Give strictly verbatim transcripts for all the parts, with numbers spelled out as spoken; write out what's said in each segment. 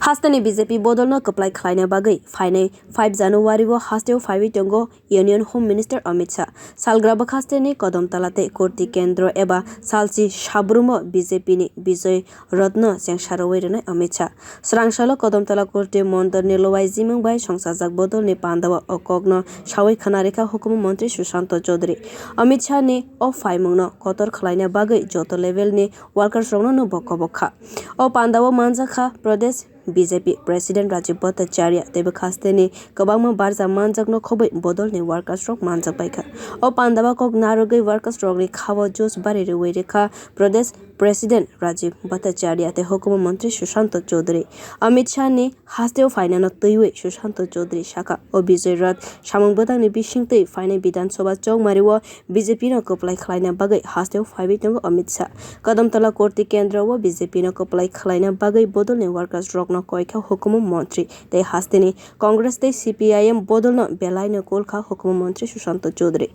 Hasteni B J P bodolno kwplai khlaina bagwi phainai five January-o hasteo phaiwi tongo Union Home Minister Amit Shah. Salgrabo hasteni Kadomtala tei Kurti Kendro eba salchi sabrumo B J P ni Bijoy Rathno chengsarwi rwnai Amit Shah. Swrangsalo Kadomtala Kurti Mondolni Lowai Jimung bai songsajak bodolni pandao o kokno sawi khna rikha Hukumu Montri Sushanto Chaudhary. Amit Shah ni o phaimungno kotor khlaina bagwi joto level ni workers rokno no bo kobok kha. O pandao manjak kha Pradesh B J P President Rajib Bhattacharya tei bwkhasteni kwbangma barja manjakno khobwi bodolni workers rok manjak bai kha. O pandao kok narwgwi workers rokni khao juice bari rwwi rikha Pradesh President Rajib Bhattacharya tei Hukumu Montri Sushanto Chaudhary. Amit Shah ni hasteo phainano twiwi Sushanto Chaudhary sakha, o Bijoy Rath samung bwtangni bisingtwi phainai Bidhan Sabha chongmario B J P no kwplai khlaina bagwi hasteo phaiwi tongo Amit Shah. Kadomtala Kurti Kendro o B J P no kwplai khlaina bagwi bodolni workers rokno koi kha Hukumu Montri tei hasteni Congress tei C P I M bodolno belaino kol kha Hukumu Montri Sushanto Chaudhary.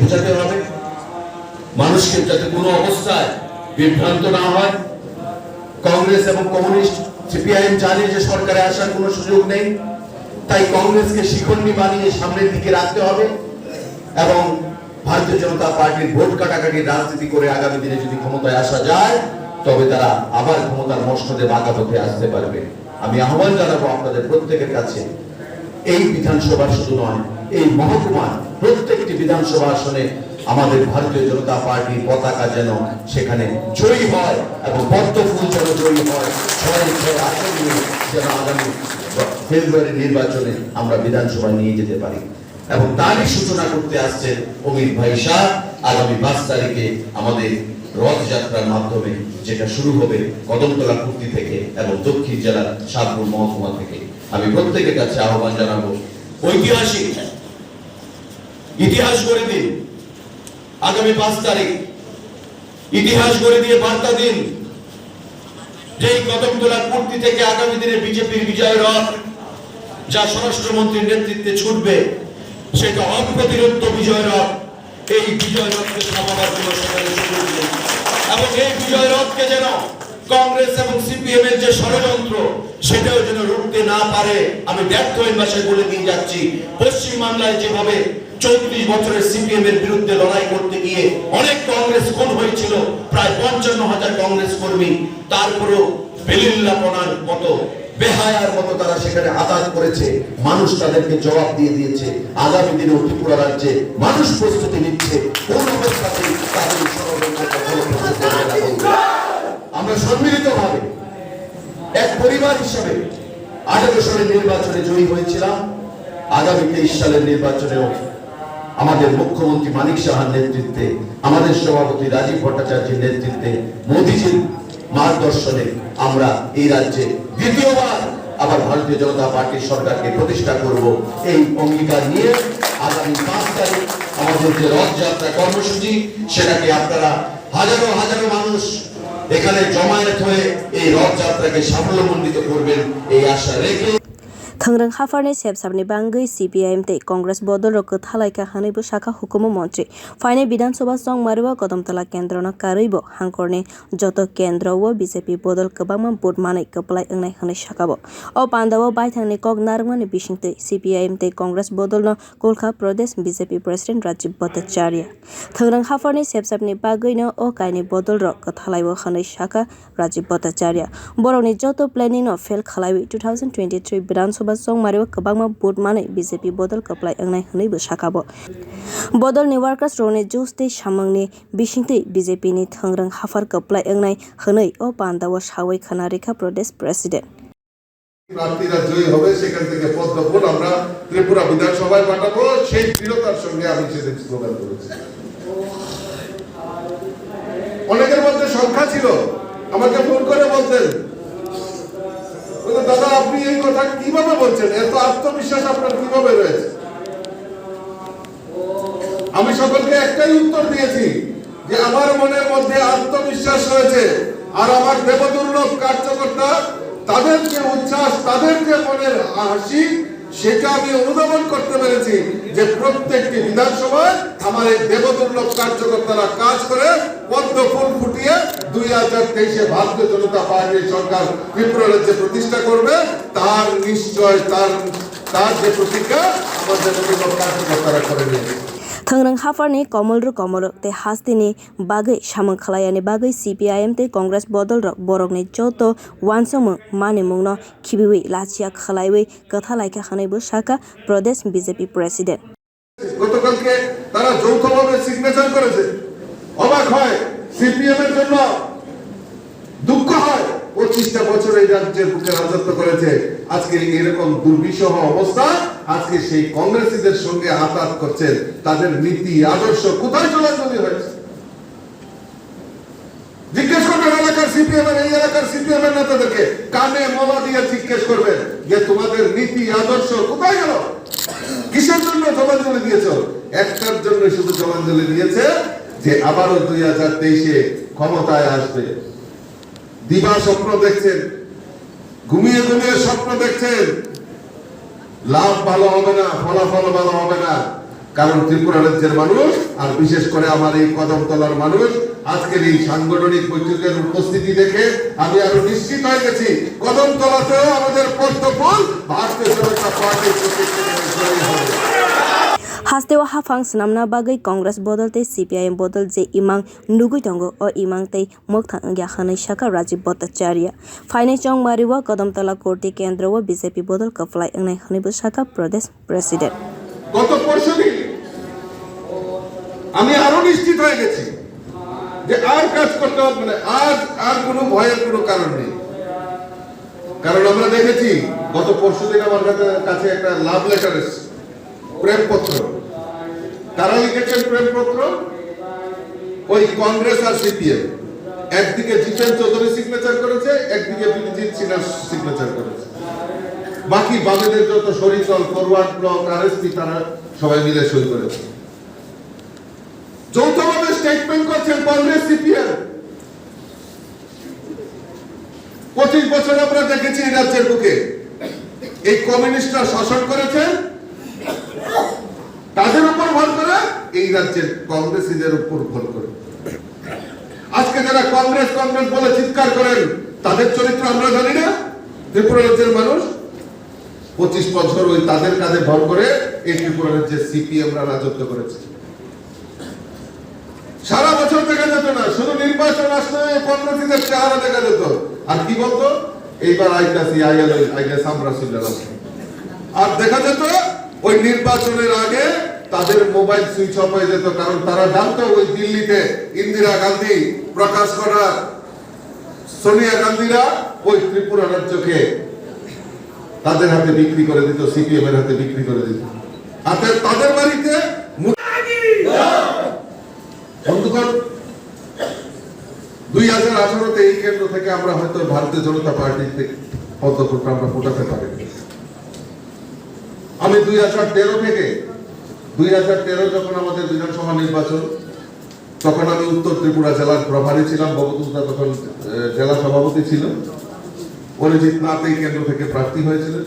বোঝাতে হবে মানুষকে, যাতে কোনো অবস্থায় বিভ্রান্ত না হয়। কংগ্রেস এবং কমিউনিস্ট সিপিআইএম জানে যে সরকারে আসার কোনো সুযোগ নেই, তাই কংগ্রেসকে শিখণ্ডী বানিয়ে সামনের দিকে রাখতে হবে এবং ভারতীয় জনতা পার্টির ভোট কাটাকাটির রাজনীতি করে আগামী দিনে যদি ক্ষমতায় আসা যায়, তবে তারা আবার ক্ষমতার মসনদে বাঁকা পথে আসতে পারবে। আমি আহ্বান জানাবো আপনাদের প্রত্যেকের কাছে, এই বিধানসভার শুধু নয়, এই মহকুমার প্রত্যেকটি বিধানসভা আসনে আমাদের ভারতীয় জনতা পার্টির পতাকা যেন সেখানে জয়ী হয় এবং পদ্ম ফুল যেন জয়ী হয়, ছয় ছয় আসন নিয়ে যেন আগামী ফেব্রুয়ারি নির্বাচনে আমরা বিধানসভায় নিয়ে যেতে পারি। এবং তারই সূচনা করতে আসছেন অমিত ভাই শাহ। আগামী পাঁচ তারিখে আমাদের রথযাত্রার মাধ্যমে, যেটা শুরু হবে কদমতলা কুর্তি থেকে এবং দক্ষিণ জেলার সাবরুম মহকুমা থেকে। আমি প্রত্যেকের কাছে আহ্বান জানাবো, ঐতিহাসিক ইতিহাস গড়ে দিন। আগামী পাঁচ তারিখ ইতিহাস গড়ে দিয়ে বার্তা দিন, যেই কদমতলা কুর্তি থেকে আগামী দিনে বিজেপির বিজয় রথ, যা স্বরাষ্ট্রমন্ত্রীর নেতৃত্বে ছুটবে, সেটা অপ্রতিরোধ্য বিজয় রথ। এই বিজয় রথকে থামাবার কোনো সেখানে সুযোগ নেই। এবং এই বিজয় রথকে যেন কংগ্রেস এবং সিপিএম এর যে ষড়যন্ত্র, সেটাও যেন রুখতে না পারে। আমি ব্যর্থ হয়ে ভাষায় বলে দিয়ে যাচ্ছি, পশ্চিমবাংলায় যেভাবে চৌত্রিশ বছরের সিপিএম এর বিরুদ্ধে লড়াই করতে গিয়ে অনেক কংগ্রেস খুন হয়েছিল, প্রায় পঞ্চান্ন হাজার কংগ্রেস কর্মী, তারপরেও বেলিল্লাপনার মতো, বেহায়ার মতো তারা সেখানে আঘাত করেছে। মানুষ তাদেরকে জবাব দিয়ে দিয়েছে। আগামী দিনেও ত্রিপুরা রাজ্যে মানুষ প্রস্তুতি নিচ্ছে, কোন অবস্থাতেই তাদের এই ষড়যন্ত্র কখনো প্রস্তুত করবে না বলতে। আমরা সম্মিলিতভাবে এক পরিবার হিসাবে আঠারো সালের নির্বাচনে জয়ী হয়েছিলাম। আগামী তেইশ সালের নির্বাচনেও আমাদের মুখ্যমন্ত্রী মানিক সাহার নেতৃত্বে, আমাদের সভাপতি রাজীব ভট্টাচার্যের নেতৃত্বে, মোদিজির মার্গদর্শনে আমরা এই রাজ্যে দ্বিতীয়বার আবার ভারতীয় জনতা পার্টির সরকারকে প্রতিষ্ঠা করব। এই অঙ্গীকার নিয়ে আগামী পাঁচ তারিখ আমাদের যে রথযাত্রা কর্মসূচি, সেটাকে আপনারা হাজারো হাজারো মানুষ এখানে জমায়েত হয়ে এই রথযাত্রাকে সাফল্যমণ্ডিত করবেন, এই আশা রেখে। Thwngrwng hapharni sepsapni bangwi C P I M tei Congress bodolrok kwthalai kha hwnwibo sakha hukumu montri. Phainai Bidhan Sabha chongmario Kadomtala kendrono karwibo hangkorni joto kendro o B J P bodol kwbangma vote manwi kwplai wngnai hwnwi sakha bo. O pandao baithangni kok narwkmani bisingtwi C P I M tei Congress bodolno kol kha Pradesh B J P President Rajib Bhattacharya. Thwngrwng hapharni sepsapni bagwino o kainwi bodolrok kwthalai o hwnwi sakha Rajib Bhattacharya. Borokni joto planning no fail khlaiwi two thousand twenty-three Bidhan Sabha chongmario kwbangma vote manwi B J P bodol kwplai wngnai hwnwi bo sakha bo. Bodolni workers rokni juice tei samungni bisingtwi B J P ni thwngrwng haphar kwplai wngnai hwnwi o pandao sawi khna rikha Pradesh President. প্রার্থীরা জয়ী হবে, সেখান থেকে পদ্ম ফুল আমরা ত্রিপুরা বিধানসভায় পাঠাবো, সেই দৃঢ়তার সঙ্গে আমি সেদিন স্লোগান করেছি। অনেকের মধ্যে শঙ্কা ছিল, আমাকে ফোন করে বলতেন, বলতেন, "দাদা, আপনি এই কথা কিভাবে বলছেন? এত আত্মবিশ্বাস আপনার কিভাবে রয়েছে?" আমি সকলকে একটাই উত্তর দিয়েছি যে আমার মনের মধ্যে আত্মবিশ্বাস রয়েছে, আর আমার দেবদুর্লভ কার্যকর্তা, তাদের যে উচ্ছ্বাস, তাদের যে মনের হাসি, সেটা আমি অনুধাবন করতে পেরেছি যে প্রত্যেকটি বিধানসভায় আমার এই দেবদুর্লভ কার্যকর্তারা কাজ করে পদ্ম ফুল ফুটিয়ে দুই হাজার তেইশে ভারতীয় জনতা পার্টির সরকার ত্রিপুরা রাজ্যে প্রতিষ্ঠা করবে। তার নিশ্চয়, তার, তার যে প্রতিজ্ঞা আমার দেবদুর্লভ কার্যকর্তারা করে নিয়েছে। Thwngrwng hapharni komolrwk komorok tei hasteni bagwi samung khlaiyani bagwi C P I M tei Congress bodolrok borokni joto uansukmung manwimungno khibiwi lachia khlaiwi kwthalaikha hwnwibo sakha Pradesh B J P President. গতকালকে তারা যৌথভাবে সিগনেচার করেছে। অবাক হয়, সিপিএম এর জন্য দুঃখ হয়, পঁচিশটা বছর এই রাজ্যের বুকে রাজত্ব করেছে, আজকে এরকম দুর্বিষহ অবস্থা, আজকে সেই কংগ্রেসীদের সঙ্গে আতাত করছেন। তাদের নীতি আদর্শ কোথায় জলাঞ্জলি হয়েছে? জিজ্ঞেস করবেন এলাকার সিপিএম এর, এই এলাকার সিপিএম এর নেতাদেরকে, কানে মলা দিয়ে জিজ্ঞেস করবেন যে তোমাদের নীতি আদর্শ কোথায় গেল, কিসের জন্য জলাঞ্জলি দিয়েছ? একটার জন্য শুধু জলাঞ্জলি দিয়েছে যে আবারও দুই হাজার তেইশে ক্ষমতায় আসবে। দিবা স্বপ্ন দেখছেন, ঘুমিয়ে ঘুমিয়ে স্বপ্ন দেখছেন, লাভ ভালো হবে না, ফলাফল ভালো হবে না। কারণ ত্রিপুরা রাজ্যের মানুষ, আর বিশেষ করে আমার এই কদমতলার মানুষ, আজকের এই সাংগঠনিক বৈঠকের উপস্থিতি দেখে আমি আরো নিশ্চিত হয়ে গেছি, কদমতলাতেও আমাদের পদ্মফুল ভারতীয় জনতা পার্টির প্রতীক থেকে জয়ী হবে। Hasteo haphang swnamna bagwi Congress bodol tei C P I M bodol je imang nugwi tongo, o imang tei mwkthang wngya hwnwi sakha Rajiv Bhattacharya. Phainai chongmario Kodamtala Kurti Kendro o B J P bodol kwplai wngnai hwnwibo sakha Pradesh President. গত পরশু দিন আমি আরো নিশ্চিত হয়ে গেছি যে আর কাজ করতে হবে, মানে, আর, আর কোনো ভয়ের কোনো কারণ নেই। কারণ আমরা দেখেছি, গত পরশু দিন আমার কাছে, কাছে একটা লাভ লেটার এসেছে, প্রেমপত্র। কারা লিখেছেন প্রেমপত্র? ওই কংগ্রেস আর সিপিএম। একদিকে জিতেন চৌধুরী সিগনেচার করেছে, একদিকে বিজিত সিনহা সিগনেচার করেছে। বাকি বামেদের যত সরিতল, ফরওয়ার্ড ব্লক, আরএসপি, তারা সবাই মিলে সই করেছে। যৌথভাবে স্টেটমেন্ট করছেন কংগ্রেস, সিপিএম। পঁচিশ বছর আমরা দেখেছি এই রাজ্যের বুকে এই কমিউনিস্টরা শাসন করেছেন, তাদের উপর ভর করে, এই রাজ্যের কংগ্রেসীদের উপর ভর করে। আজকে যারা কংগ্রেস, কংগ্রেস বলে চিৎকার করেন, তাদের চরিত্র আমরা জানি না? ত্রিপুরা রাজ্যের মানুষ পঁচিশ বছর ওই তাদের কাঁধে ভর করে এই ত্রিপুরা রাজ্যে সিপিএমরা রাজত্ব করেছে। সারা বছর দেখা যেত না, শুধু নির্বাচন আসলে এই কর্মসূচির চেহারা দেখা যেত। আর কি বলতো, "এইবার আইতাছি, আইয়া লই, আইয়া সামরা সুইলা রাখবো।" আর দেখা যেত ওই নির্বাচনের আগে তাদের মোবাইল সুইচ অফ হয়ে যেত, কারণ তারা জানতো ওই দিল্লিতে ইন্দিরা গান্ধী, প্রকাশ করা, সোনিয়া গান্ধীরা ওই ত্রিপুরা রাজ্যকে তাদের হাতে বিক্রি করে দিত, সিপিএম এর হাতে বিক্রি করে দিত। আর তা-, তাদের বাড়িতে মু-, বন্ধুগণ, দুই হাজার আঠারোতে এই কেন্দ্র থেকে আমরা হয়তো ভারতীয় জনতা পার্টিতে পদ্মফুলটা আমরা ফোটাতে পারিনি। আমি দুই হাজার তেরো থেকে, দুই হাজার তেরো যখন আমাদের বিধানসভা নির্বাচন, তখন আমি উত্তর ত্রিপুরা জেলার প্রভারী ছিলাম, ভবতোষ দা তখন, এ, জেলা সভাপতি ছিল। অরিজিৎ নাথ এই কেন্দ্র থেকে প্রার্থী হয়েছিলেন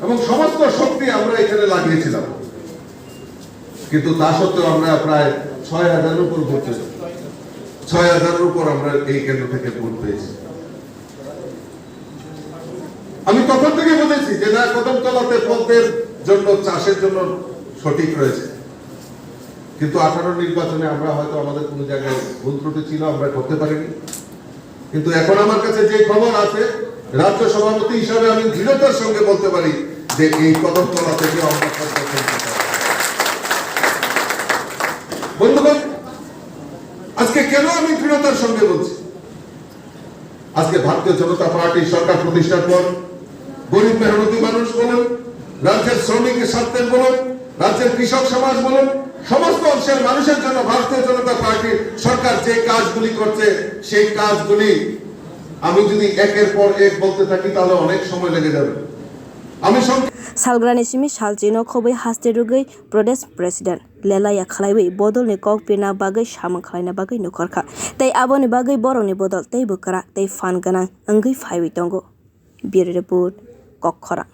এবং সমস্ত শক্তি আমরা এখানে লাগিয়েছিলাম, কিন্তু তা সত্ত্বেও আমরা প্রায় ছয় হাজারের উপর ভোট পেয়েছি। ছয় হাজারের উপর আমরা এই কেন্দ্র থেকে ভোট পেয়েছি। আমি তখন থেকে বুঝেছি যে না, কদমতলাতে পদ্মের জন্য, চাষের জন্য সঠিক রয়েছে, কিন্তু আঠারো নির্বাচনে আমরা হয়তো আমাদের কোনো জায়গায় ভুল ত্রুটি ছিল, আমরা করতে পারিনি। কিন্তু এখন আমার কাছে যে খবর আছে, রাজ্য সভাপতি হিসাবে আমি দৃঢ়তার সঙ্গে বলতে পারি যে এই কদমতলা থেকে আমরা পদ্ম তুলতে পারি। বন্ধুগণ, আজকে কেন আমি দৃঢ়তার সঙ্গে বলছি? আজকে ভারতীয় জনতা পার্টি সরকার প্রতিষ্ঠার পর গরিব মেহনতি মানুষ বলুন, রাজ্যের শ্রমিক স্বার্থের বলুন, রাজ্যের কৃষক সমাজ বলুন, সমস্ত অংশের মানুষের জন্য ভারতীয় জনতা পার্টি সরকার যে কাজগুলি করছে, সেই কাজগুলি আমি যদি একের পর এক বলতে থাকি, তাহলে অনেক সময় লেগে যাবে। আমি song- Salgrani simi salchi no khobwi haste rwgwi Pradesh President lelaya khlaiwi bodolni kok pirna bagwi samung khlaina bagwi nukhorkha, tei aboni bagwi borokni bodol teibo kwrak tei phan gwnang wngwi phaiwi tongo. Bureau Report, Kokkhorang.